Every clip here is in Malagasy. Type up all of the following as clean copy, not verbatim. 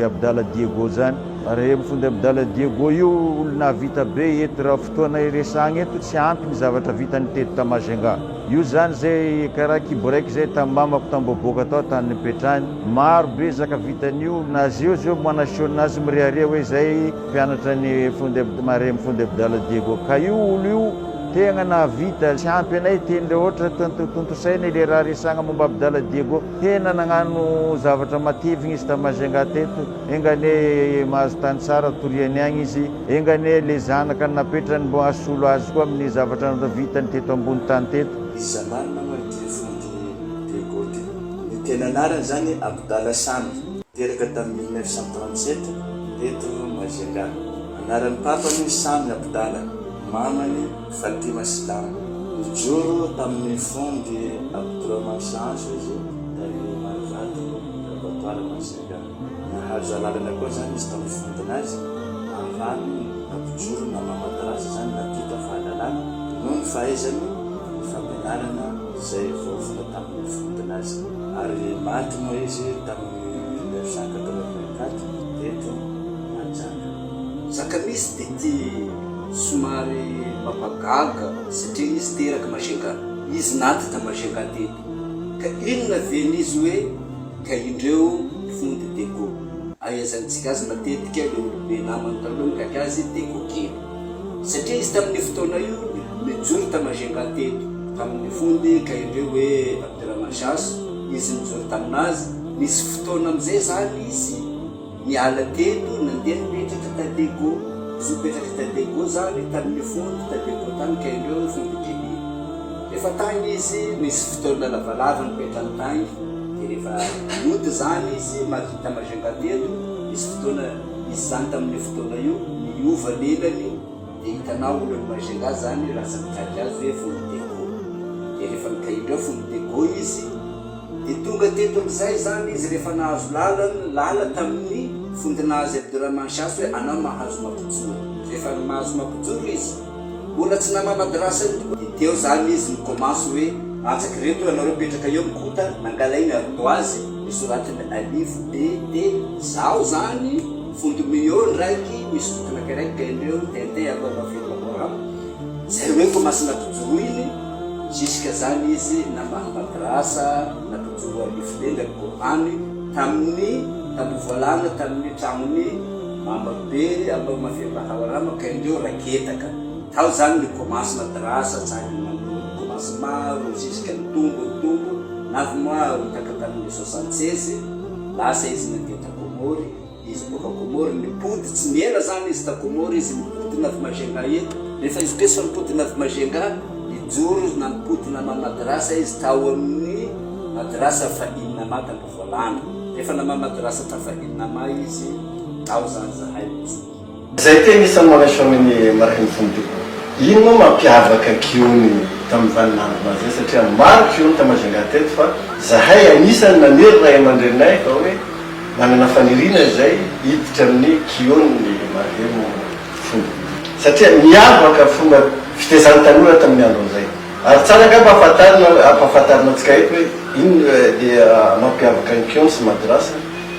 Abdala Diego zany. Ary Fonde Abdala Diego io olona nahavita be eto raha fotoana iresahagna eto tsy ampy ny zavatra vitany teto ta Majunga. Io zany zay karaha kibo raiky zay tam mamako tam boboka tao tany nipetrahany. Maro be zaka vitan'io na zeo zeo manasiona azy mirehareha hoe zay mpianatra ny Fonde Marem Fonde Abdala Diego. Ka io olo io tegna nahavita tsy ampy anay teny le ohatra tontosaina le raha resahagna momba Abdala Diego. Tena nagnano zavatra matevigna izy ta Majunga teto. Enga anie mahazo tany tsara toriany agny izy. Enga anie le zanaka napetrany mbo hasolo azy koa amin'ny zavatra vitany teto ambony tany teto. Iza marina moa ity Fondy Diego ity? Ny tena anarany izany Abdala Samy, teraka tamin'ny 1937 teto Majunga. Anaran'ny papany Samy Abdala, mamany Fatima Silamo. Nijoro tamin'ny Fondy Abdourahmane Sahanso izy tany Marovato, Laboratoire Majunga. Nahazo alalana koa zany izy tamin'ny fondona azy ahafahany nampijoro na mamadiraza zany nampita fahalalana noho ny fahaizany ny fampianarana izay voaofana tamin'ny fondona azy. Ary maty moa izy tamin'ny 1984 teto Mahajanga. Zaka misy dia ty somary mampagaga satria izy teraka Majunga, izy naty ta Majunga teto ka inona ve n'izy hoe Ka indreo fondy Dego. Ahaizantsika azy matetika le olobe namany taloha mikaiky azy Dego kely. Satria izy tamin'io fotoana io nijoro ta Majunga teto tamin'ny fondy ka indreo hoe Abderrahmane Chasse izy nijoro taminazy. Nisy fotoana amizay zany izy Niala teto nandeha nipetraka ta Dego, izy nipetraka ta Dego zany tamin'ny fondy ta Dego tany ka indreo fondy Kenya. Rehefa tagny izy nisy fotoana lavalava nipetrany tagny de rehefa nody zany izy maty ta Majunga teto, nisy fotoana izy zany tamin'io fotoana io niova lelany de hitanao olon'i Majunga zany lasa nikaky azy hoe fondy Dego, de rehefa nikaindreo fondy Dego izy, Dia tonga teto amin'izay izany izy rehefa nahazo lalana, lala tamin'ny fondinazy Abdurrahman Shas hoe anao mahazo mampijoro. Rehefa mahazo mampijoro izy, mbola tsy nama madrasa ny dia teo izany izy ni-commence hoe antsaky ireto ianareo mipetraka eo mikota, nangalainy ardoise nosoratiny alif be T, zaho izany fondomio ndraiky misy zokinakay raiky ka indreo tintin atao mavelona moram, zay hoe commence nampijoroiny. Jusque zany izy namaha madrasa nampijoro alif be ndraiky Qur'an tamin'ny tambovoalana tamin'ny tragnon'i Mama be Allahumma fir lahawarama ka indreo raketaka tao zany ny commence madrasa tsary commence maro jusque nitombo nitombo navy moa rotaka tamin'ny 76 lasa izy nandeha ta Comore. Izy boaka Comore nipody tsy niela zany izy ta Comore izy nipody navy Majunga eto rehefa izy koa efa nipody navy Majunga nijoro izy nampody nama madrasa izy tao amin'ny madrasa Fahinnama t'Ambovoalana rehefa nama madrasa ta Fahinnama izy tao zany zahay nijoro. Zay teny isan'ny manasoa ny mariky ny fony tokoa. Ino moa mampiavaka Kiony tamin'ny vaninandro zay satria maro Kiony ta Majunga teto fa zahay anisany nanery ray aman-dreninay fa hoe manana faniriana izay hiditra amin'ny Kiony ny marihemo fony satria miavaka fomba fitezan'ny tanora tamin'ny andro an'izay. Ary tsara angamba ampahafantarina ampahafantarina antsika eto hoe inona dia mampiavaka ny Kiony sy Madrasa.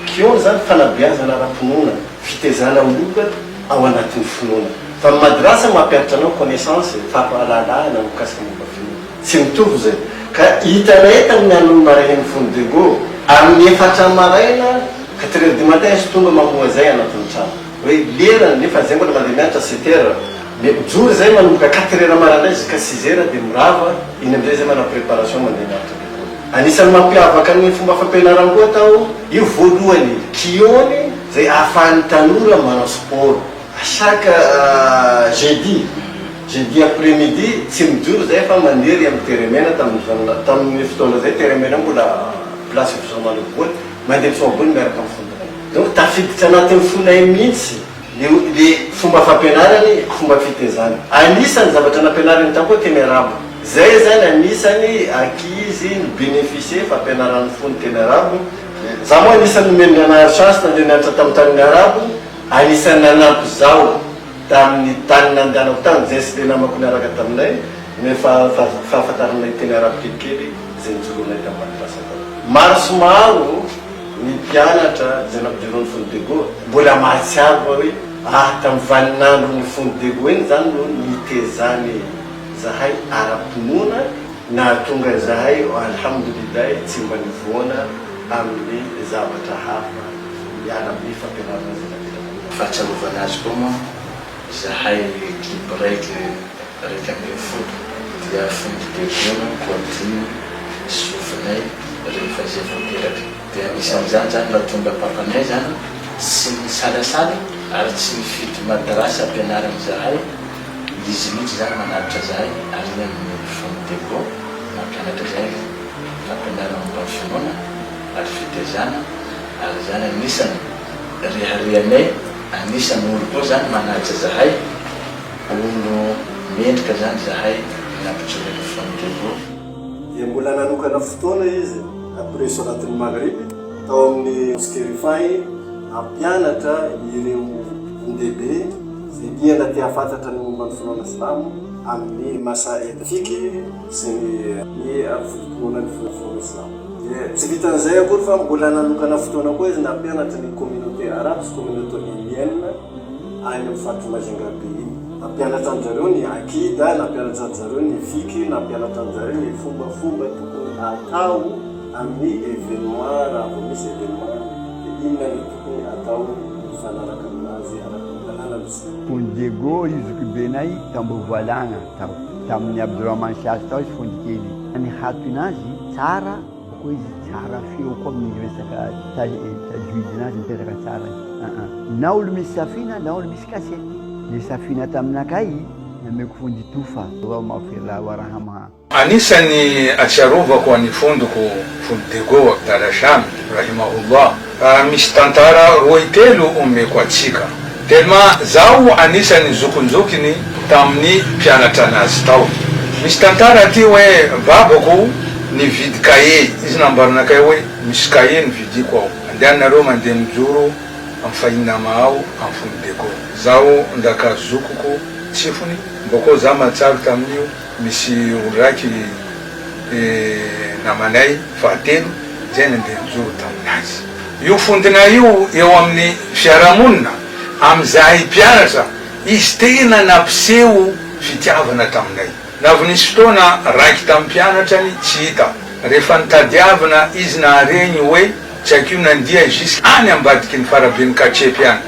Kiony zany fanabeazana ara-pinoana. Fitezana olona ao anatin'ny finoana. Fa ny madrasa mampianatra anao connaissance, fampahalalahana mikasika momba finoana. Tsy mitovy izay. Ka hitanay tamin'ny andron'ny Marahim fony de Gaulle, amin'ny efatra maraina, quatre heures du matin izy tonga mamoha zay anatin'ny trano. Hoe lerany, nefa zay mbola mandeha mianatra sept heures. Mais mijoro zay manomboka quatre heures maraindray jusqu'à six heures dia mirava, iny amizay zay manao préparation mandeha mianatra l'école. Anisan'ny mampiavaka ny fomba fampianarany koa tao io voalohany kiony zay ahafahan'ny tanora manao sport. À chaque jeudi, jeudi après midi tsy mijoro zay fa mandeha ery amin'ny terrain mena tamin'ny tamin'ny fotoana zay terrain mena mbola place fisaomana boly, mandeha misaoma boly miaraka amin'ny fondinay. Donc tafiditra anatin'ny fonay mihitsy. Le le fomba fampianarany, fomba fitezany. Anisany zavatra nampianariny tao koa teny arabo. Zay zany anisany ankizy ni beneficier fampianarany fony teny arabo. Za moa anisany nomen'i Nanahary chance nandeha nianatra tam tanin'ny arabo, anisany nanampy zaho tamin'ny tany nandehanako tany zay sy le namako niaraka taminay ny fahafantaranay teny arabo kelikely zay nijoroanay tam madrasa tao. Maro sy maro. Ny mpianatra izay nampidirin'ny Fony Diego mbola mahatsiaro fa hoe ah tamin'ny vaninandron'ny Fony Diego iny izany no nitezany zahay ara-pinoana nahatonga izahay alhamdoulilah tsy mba nivoana amin'ny zavatra hafa miala amin'ny fampianarana izay napetraka aminay. Fahatsiarovana azy koa moa izahay ekipa 11 dia fony Diego no koadiny zovinay rehefa izay vao teraka. Dia anisan'izany izany nahatonga papanay izany tsy nisalasala ary tsy nifidy madrasa ampianarana izahay, izy mihitsy izany manatitra izahay ary amin'ny fony Diego nampianatra izahay fampianarana momba ny finoana ary fitaizana ary izany anisany reharehanay anisany olo koa izany manaja izahay olo mendrika izany izahay nampijoro ny fony Diego. Dia mbola nanokana fotoana izy après solat-n'ny Maghrib tao amin'ny Mosquée Rifai hampianatra ireo olon-dehibe izay liana te hahafantatra ny momba ny finoana silamo amin'ny masail fiqh sy ny foto-pinoana ny finoana silamo. Dia tsy vitan'izay akory fa mbola nanokana fotoana koa izy nampianatra ny communauté arabe sy communauté indienne any amin'ny faritr'i Majunga be iny. Nampianatra an-jareo ny akida, nampianatra an-jareo ny fiqh, nampianatra an-jareo ny fombafomba tokony atao amin'ny événement raha vao misy événement dia inona no tokony atao mifanaraka aminazy araka ny lalàna misy. Fony Diego io zokibenay tambovalagna tao tamin'ny Abdourahmane Chasse tao izy fony kely. Ny haton'azy tsara koa izy tsara feo koa amin'ny resaka tajwid-nazy mipetraka tsara izy. Aa na olo misy safina na olo misy kasety. Le safina taminakay nameko fondy tofa. Allahumma ighfir laha warhamha. Anisan'ny atsiarovako an'i Fondoko fony Dego Abdallah Shami, Rahimahullah, misy tantara roy telo omeko atsika. Tellement zaho anisan'ny zokinjokiny tamin'ny mpianatra anazy tao. Misy tantara aty hoe babako nividy cahier, izy nambaranakay hoe misy cahier nividiko ao, andehanareo mandeha mijoro am fahinama ao am fony Dego. Zaho ndaka zokiko tsifony, mbôkô za mahatsiaro tamin'io. Misy olo raiky namanay fahatelo zay nandeha nijoro taminazy. Io fondina io eo amin'ny fiarahamonina, amin'izahay mpianatra, izy tena nampiseho fitiavana taminay. Navy nisy fotoana raiky tamin'ny mpianatrany tsy hita. Rehefa nitadiavina izy naharegny hoe tsy haiko io nandia jusqu any ambadiky ny faraben'i Katsepy any.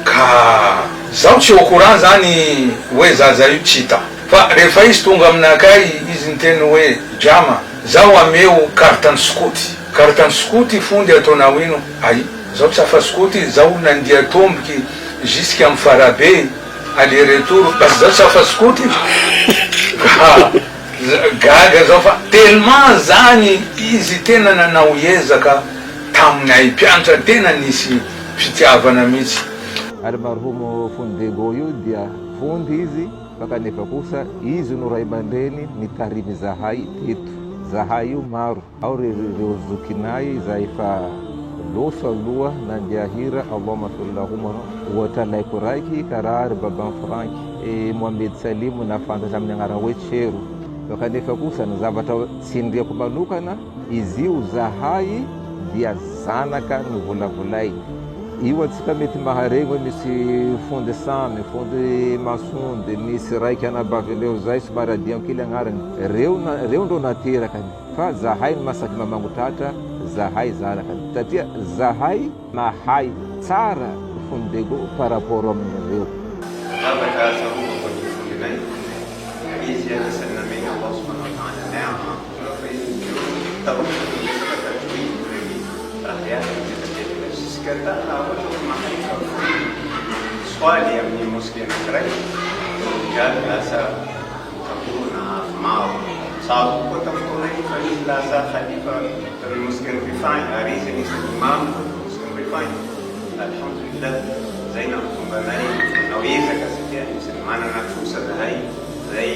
Ka zaho tsy au courant zany hoe zaza io tsy hita. Fa rehefa izy tonga aminakay izy niteny hoe Jama, zaho ameo carte ny skoty. Carte ny skoty fondy ataonao ino? Ay, zaho tsy afa skoty, zaho nandia tomboky jusque am farabe aller retour, bas zaho tsy afa skoty ka gaga zaho fa tellement zany izy tena nanao ezaka taminay mpianatra tena nisy fitiavana mihitsy. Ary marhumo Fondego io dia fondy izy Fa kanefa kosa izy no ray aman-dreny nitarimy zahay teto. Zahay io maro, ao ry reo zokinay izay efa loso aloha nandeha hira Allahumma fir lahum ohatra alaiko raiky karaha ry baban'i Franck et Mohamed Salimo na fantatra amin'ny agnarana hoe Tsero. Fa kanefa kosa ny zavatra tsindriako manokana Izy io zahay dia zanaka novolavolainy. Io antsika mety maharegny hoe misy fondy samy, fondy masondy, misy raiky anabavy reo zay somary adian kely agnarany. Reo reo ndreo naterakany fa zahay no masaky mamango tratra zahay zanakany satria zahay mahay tsara fondego par rapport amin'ireo. Zavatra tsarovako ny fondinay, izy anisan'ny namena Allah subhanahu wa ta'ala ni'ma. Fa izy mijoro tsarovako ny resaka tajwid ireny raha hiasa mipetrapetraka jusqu'à ta raha ohatra hoe mahay kafiri misoaly amin'ny mosquée anankiray dia olo jiaby lasa mitangorona avy maro tsarovako koa tamin'ny fotoana iny fa izy lasa khalifa tamin'ny mosquée ny Rifai ary izy anisan'ny imam koa tamin'ny mosquée ny Rifai alhamdulillah zay nahatonga anay nanao ezaka satria anisan'ny manana trosa zahay zay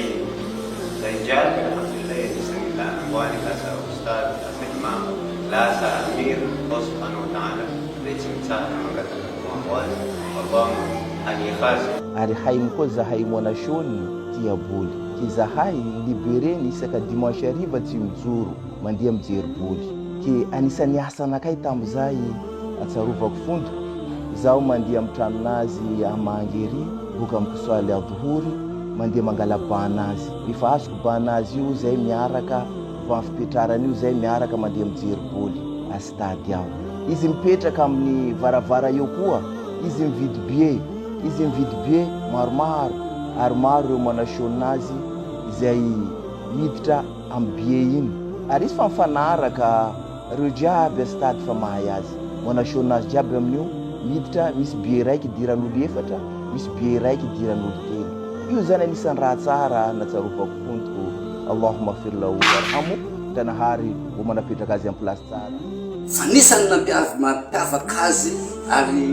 Zay jiaby alhamdulillah anisan'ny la androany lasa oustaz, lasa imam, lasa amir, Allah subhanahu wa ta'ala zay tsy mitsahatra mangataka doa ho azy, Allahumma anifazy. Ary hainy koa zahay moanasôny tia boly ke zahay libereny isaka dimanche hariva tsy mijoro mandeha mijery boly. Ke anisan'ny asanakay tamin'izay atsarovako fondro, izaho mandeha amin'ny tranonazy hamangy ery boka mikisoaly adhory, mandeha mangala banazy. Rehefa azoko banazy io zay miaraka van fipetrarana io zay miaraka mandeha mijery boly a stade ao. Izy mipetraka amin'ny varavara eo koa, izy mividy billet, izy mividy billet maromaro ary maro ireo manasiona azy izay miditra am billet iny ary izy fa mifanaraka reo jiaby a stade fa mahay azy manasiona azy jiaby amin'io miditra misy billet raiky idiran'olo efatra misy billet raiky idiran'olo telo io zany anisan'ny raha tsara natsarovako fontoko Allahumma fir lahu warhamu Ndragnahary mbo manapetraka azy am place tsara. Fa anisan'ny nampiavy mampiavaka azy ary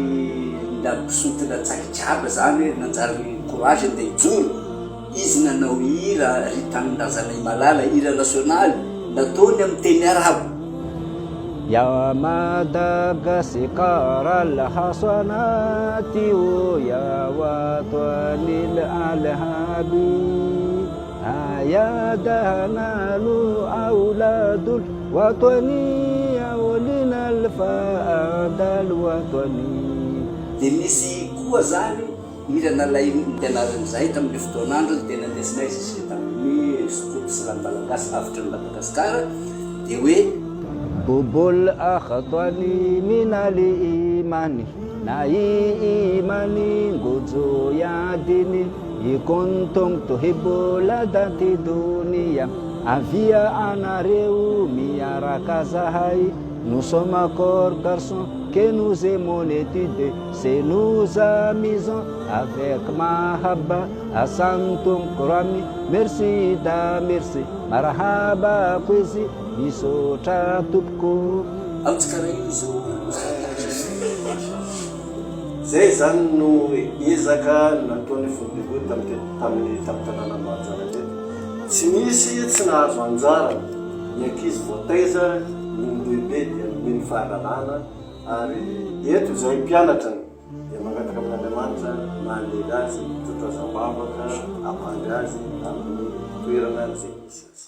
nampisontina tsaky jiaby zany nanjary courage ndeha hijoro. Izy nanao hira Ry tanindrazanay malala, hira nasionaly nataony amin'ny teny arabo. Ya Madagascar al-hasanati o ya watanil al-habi ya dahanalu auladul watani ya olina al-faadal watani. Dia nisy koa zany Hira nalain'ny mpianarin'izahay tamin'ilay fotoan'androny dia nandesinay jusque tamin'ny Scout Slam Malagasy Avotry ny Madagasikara dia hoe. Bobol akhtwani minal imani na imani ngojo ya dini ikuntum tuhibbu ladati dunia avia anareo miaraka zahay nous sommes encore garçons que nous aimons l'étude C'est nous amusons avec mahabba Asantum Kurami Merci da merci Marahaba Kwezi Misaotra tompoko. Ao tsy karaha io zao Zay zany no ezaka nataon'i Fontdegout tamin'ny tamin'ny tamin'ny tanànan'i Mahajanga teto. Tsy nisy tsy nahazo anjara ny ankizy voataiza, ny olon-dehibe dia nomeny fahalalana. Ary eto izahay mpianatrany dia mangataka amin'Andriamanitra mahamela azy, hitotazam-bavaka, hampandry azy amin'ny toerana izay misy azy.